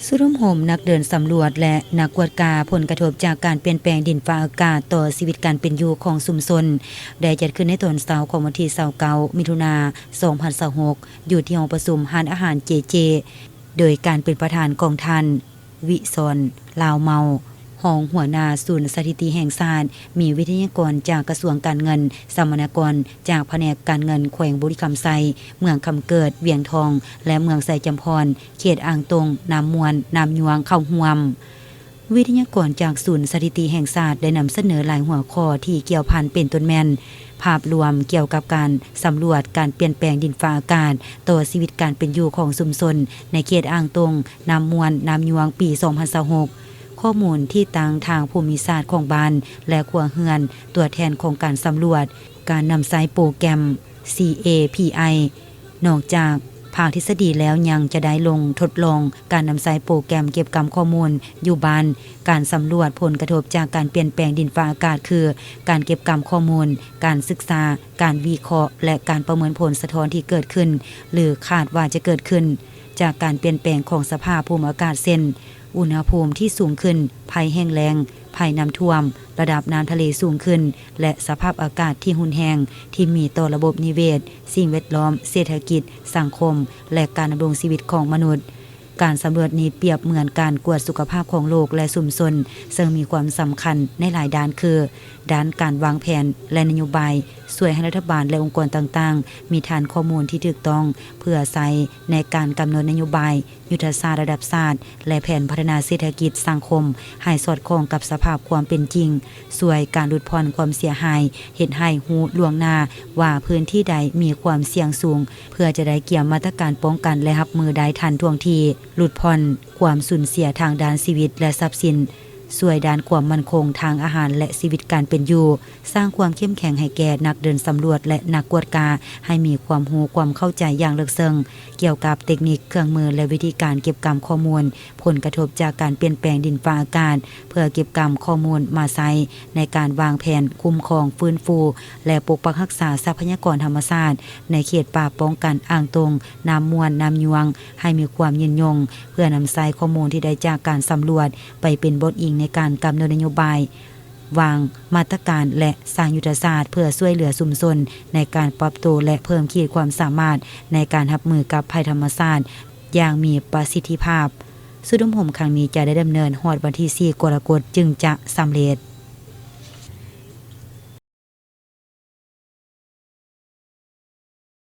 ສູນອົບຮົມນັກເດີນສຳຫຼວດ ແລະ ນັກກວດກາຜົນກະທົບຈາກການປ່ຽນແປງດິນຟ້າອາກາດຕໍ່ຊີວິດການເປັນຢູ່ຂອງຊຸມຊົນ ໄດ້ຈັດຂຶ້ນໃນຕອນເຊົ້າຂອງວັນທີຊາວເກົ້າ ມິຖຸນາ ສອງພັນຊາວຫົກ ຢູ່ທີ່ຫ້ອງປະຊຸມຮ້ານອາຫານເຈເຈ ໂດຍການເປັນປະທານຂອງທ່ານ ວິສອນ ລາວເມົາ ຮອງຫົວໜ້າສູນສະຖິຕິແຫ່ງຊາດ, ມີວິທະຍາກອນຈາກກະຊວງການເງິນ, ສຳມະນາກອນຈາກພະແນກການເງິນແຂວງບໍລິຄຳໄຊ, ເມືອງຄຳເກີດ, ວຽງທອງ ແລະ ເມືອງໄຊຈຳພອນ, ເຂດອ່າງຕົງ, ນ້ຳມ່ວນ, ນ້ຳຍວງ ເຂົ້າຮ່ວມ. ວິທະຍາກອນຈາກສູນສະຖິຕິແຫ່ງຊາດໄດ້ນຳສະເໜີຫຼາຍຫົວຂໍ້ທີ່ກ່ຽວພັນ ເປັນຕົ້ນແມ່ນ ພາບລວມກ່ຽວກັບການສຳຫຼວດການປ່ຽນແປງດິນຟ້າອາກາດຕໍ່ຊີວິດການເປັນຢູ່ຂອງຊຸມຊົນໃນເຂດອ່າງຕົງ, ນ້ຳມ່ວນ, ນ້ຳຍວງ ປີສອງພັນຊາວຫົກ, ຂໍ້ມູນທີ່ຕັ້ງທາງພູມິສາດຂອງບ້ານ ແລະ ຄົວເຮືອນ, ຕົວແທນຂອງການສຳຫຼວດ, ການນຳໃຊ້ໂປຣແກຣມ CAPI ນອກຈາກພາກທິດສະດີແລ້ວ ຍັງຈະໄດ້ລົງທົດລອງການນຳໃຊ້ໂປຣແກຣມເກັບກຳຂໍ້ມູນຢູ່ບ້ານ, ການສຳຫຼວດຜົນກະທົບຈາກການປ່ຽນແປງດິນຟ້າອາກາດ ຄື ການເກັບກຳຂໍ້ມູນ, ການສຶກສາ, ການວິເຄາະ ແລະ ການປະເມີນຜົນສະທ້ອນທີ່ເກີດຂຶ້ນ ຫຼື ຄາດວ່າຈະເກີດຂຶ້ນ ຈາກການປ່ຽນແປງຂອງສະພາບພູມອາກາດ ເຊັ່ນ ອຸນຫະພູມທີ່ສູງຂຶ້ນ, ໄພແຫ້ງແລ້ງ, ໄພນ້ຳຖ້ວມ, ລະດັບນ້ຳທະເລສູງຂຶ້ນ ແລະ ສະພາບອາກາດທີ່ຮຸນແຮງທີ່ມີຕໍ່ລະບົບນິເວດ, ສິ່ງແວດລ້ອມ, ເສດຖະກິດ, ສັງຄົມ ແລະ ການດຳລົງຊີວິດຂອງມະນຸດ. ການສຳຫຼວດນີ້ປຽບເໝືອນການກວດສຸຂະພາບຂອງໂລກ ແລະ ຊຸມຊົນ, ເຊິ່ງມີຄວາມສຳຄັນໃນຫຼາຍດ້ານ ຄື ດ້ານການວາງແຜນ ແລະ ນະໂຍບາຍ, ຊ່ວຍໃຫ້ລັດຖະບານ ແລະ ອົງກອນຕ່າງໆ ມີຖານຂໍ້ມູນທີ່ຖືກຕ້ອງ ເພື່ອໃຊ້ໃນການກຳນົດນະໂຍບາຍ, ຍຸດທະສາດລະດັບຊາດ ແລະ ແຜນພັດທະນາເສດຖະກິດສັງຄົມ ໃຫ້ສອດຄ່ອງກັບສະພາບຄວາມເປັນຈິງ, ຊ່ວຍການຫຼຸດຜ່ອນຄວາມເສຍຫາຍ, ເຮັດໃຫ້ຮູ້ລ່ວງໜ້າວ່າພື້ນທີ່ໃດມີຄວາມສ່ຽງສູງ ເພື່ອຈະໄດ້ກຽມມາດຕະການປ້ອງກັນ ແລະ ຮັບມືໄດ້ທັນທ່ວງທີ, ຫຼຸດຜ່ອນຄວາມສູນເສຍທາງດ້ານຊີວິດ ແລະ ຊັບສິນ, ຊ່ວຍດ້ານຄວາມໝັ້ນຄົງທາງອາຫານ ແລະ ຊີວິດການເປັນຢູ່, ສ້າງຄວາມເຂັ້ມແຂງໃຫ້ແກ່ນັກເດີນສຳຫຼວດ ແລະ ນັກກວດກາ ໃຫ້ມີຄວາມຮູ້ຄວາມເຂົ້າໃຈຢ່າງເລິກເຊິ່ງ ກ່ຽວກັບເຕັກນິກ, ເຄື່ອງມື ແລະ ວິທີການເກັບກຳຂໍ້ມູນ ຜົນກະທົບຈາກການປ່ຽນແປງດິນຟ້າອາກາດ ເພື່ອເກັບກຳຂໍ້ມູນມາໃຊ້ໃນການວາງແຜນຄຸ້ມຄອງ, ຟື້ນຟູ ແລະ ປົກປັກຮັກສາຊັບພະຍາກອນທຳມະຊາດໃນເຂດປ່າປ້ອງກັນອ່າງຕົງ, ນ້ຳມ່ວນ, ນ້ຳຍວງ ໃຫ້ມີຄວາມຍືນຍົງ, ເພື່ອນຳໃຊ້ຂໍ້ມູນທີ່ໄດ້ຈາກການສຳຫຼວດ ໄປເປັນບົດອີງໃນການກຳນົດນະໂຍບາຍ, ວາງມາດຕະການ ແລະ ສ້າງຍຸດທະສາດເພື່ອຊ່ວຍເຫຼືອຊຸມຊົນໃນການປັບໂຕ ແລະ ເພີ່ມຂີດຄວາມສາມາດໃນການຮັບມືກັບໄພທຳມະຊາດຢ່າງມີປະສິດທິພາບ. ສູນອົບຮົມຄັ້ງນີ້ຈະໄດ້ດຳເນີນຮອດວັນທີສີ່ ກໍລະກົດ ຈຶ່ງຈະສຳເລັດ.